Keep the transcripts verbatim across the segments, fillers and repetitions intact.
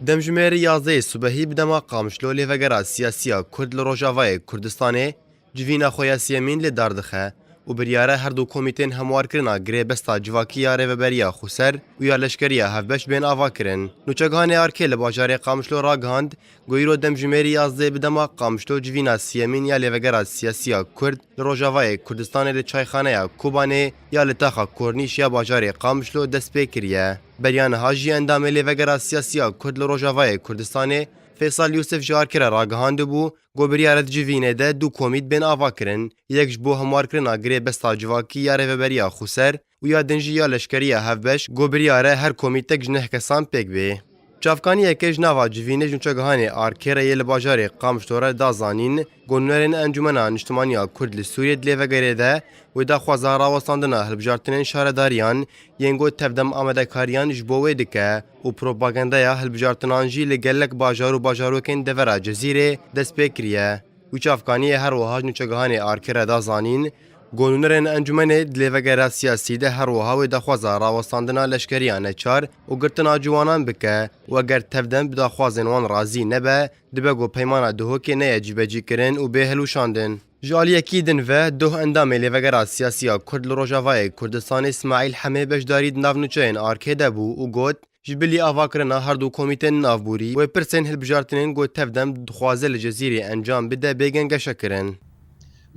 Demjimêrê yazdehê sibehî bi dema Qamişlo lêvegera siyasî ya Kurd li Rojavayê Kurdistanê civîna xwe ya siyemîn li dar dixe û biryar e her du komîtên hemwarkirina girêbesta civakî ya Rêveberiya Xweser û ya Leşkeriya Hevbeş bên avakirin. Nûçegihanê Arkê li bajarê Qamişlo ragihand ku îro demjimêrê yazdehê bi dema Qamişlo civîna siyemîn ya lêvegera siyasî ya Kurd li Rojavayê Kurdistanê li çayxaneya Kobanê ya li taxa Kornîş ya bajarê Qamişlo dest pê kiriye. Beriya niha jî endamê lêvegera siyasî ya Kurd li Rojavayê Kurdistanê Feysal Yûsif ji Arkê re ragihandibû ku biryar e di civînê de du komît bên avakirin, yek ji bo hemwarkirina girêbesta civakî ya Rêveberiya Xweser û ya din jî ya Leşkeriya Hevbeş, ku biryar e her komîtek ji neh kesan pêk bê. Çavkaniyeke ji nava civînê ji nûçegihanê Arkê re yê li bajarê Qamişlo re da zanîn ku nûnerên Encûmena Niştimanî ya Kurd li Sûriyê di lêvegerê de wê daxwaza rawestandina hilbijartinên şaredariyan yên ku tevdem amadekariyan ji bo wê dike û propagandaya hilbijartinan jî li gelek bajar û bajarokên devera Cizîrê dest pê kiriye. Wî çavkaniyê her wiha ji nûçegihanê Arkê re da zanîn ku nûnerên encûmenê di lêvegera siyasî de her wiha wê daxwaza rawestandina leşkeriya neçar û girtina ciwanan bike û eger tevdem bi daxwazên wan razî nebe, dibe ku peymana Duhokê neye cîbecîkirin û bê hilwişandin. Ji aliyekî din ve, doh endamê lêvegera siyasî ya Kurd li Rojavayê Kurdistanê Smaîl Hemê beşdarî di navnûçeyên Arkê de bû û got, ji bilî avakirina her du komîtên navborî wê pirsên hilbijartinên ku tevdem dixwaze li Cizîrê encam bide bê gengeşekirin.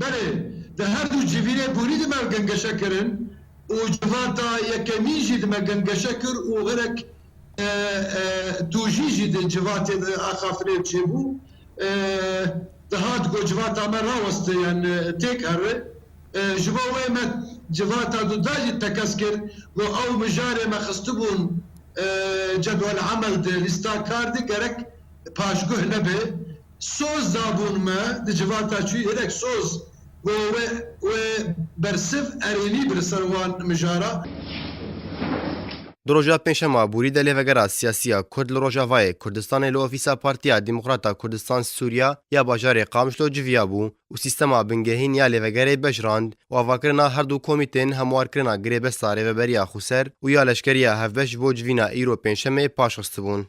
Belê, di her du civînê borî dime gengeşe kirin û civata yekemîn jî dime gengeşe kir û xirek, e, e, tûjî jî di civatê de axaftinê çêbû. E, dihat ku civata me raweste yan, e, têk here. E, ji bo wê me civata duda jî tekez kir ku ew mijarê me xistibûn, e, cedwel emel de, lîsta kar de gerek paşguh nebe. Soz dabûn me di civata çûyî, hinek soz ku wê, wê bersiv erênî bi li ser wan mijara. Di roja pêncşema borî de lêvegera siyasî ya Kurd li Rojavayê Kurdistanê li ofîsa Partiya Demokrata Kurdistan Sûriya ya bajarê Qamişlo civiyabû û sîstema bingehîn ya lêvegerê beşrand û avakirina her du komîtên hemwarkirina girêbesta Rêveberiya Xweser û ya Leşkeriya Hevbeş ji bo civîna îro pêncşemê paşxistibûn.